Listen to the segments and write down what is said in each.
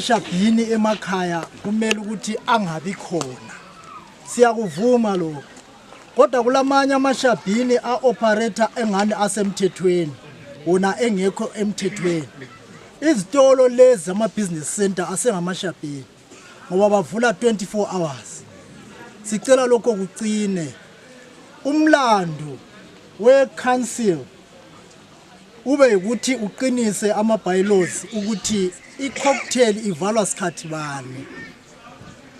Shabhini emakhaya kumele ukuthi angabi khona. Siyakuvuma lokho. Kodwa kulamanye amashabhini a-operator engane asemthethweni, wona engekho emthethweni. Izitolo lezi zama-business center asengamashabhini ngoba bavula 24 hours. Sicela lokho kucine. Umlando we-council ube ukuthi uqinise ama-bylaws ukuthi i-cocktail ivalwa sikhathi bani,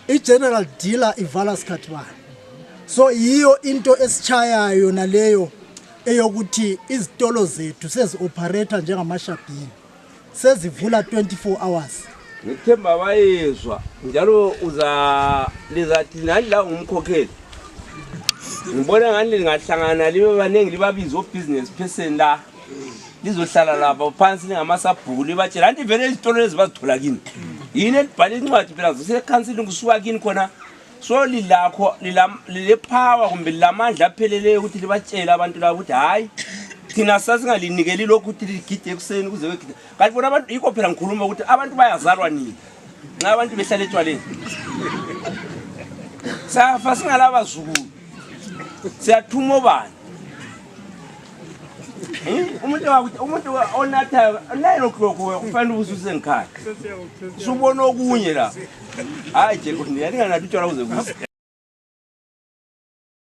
i-general dealer ivalwa sikhathi bani. So yiyo into esichayayo naleyo eyokuthi izitolo zethu sezi-operator njengamashabhini sezivula 24 hours. Ngithemba bayezwa njalo lizathi nani la umkhokheli. Ngibona ngani lingahlangana libe banengi libabiza business person la lizohlala lapha phansi lingamasabhuku libatshela anti vele izitolo lezi bazithola kini yini elibhala incwadi phela zise council ngisuka kini khona so lilakho lile power kumbe lamandla apheleleyo ukuthi libatshela abantu la ukuthi hayi thina sasingalinikelela lokhu ukuthi ligide ekuseni kuze kwegide kanti bona abantu yikho phela ngikhuluma ukuthi abantu bayazalwa nini nxa abantu behlala etshwaleni safa singalaba zukulu siyathuma obani umuntu onatha naye lokho kufanele ubususe ngikhaya subona okunye la hayi nje ngiyalingana utshwala kuze kuze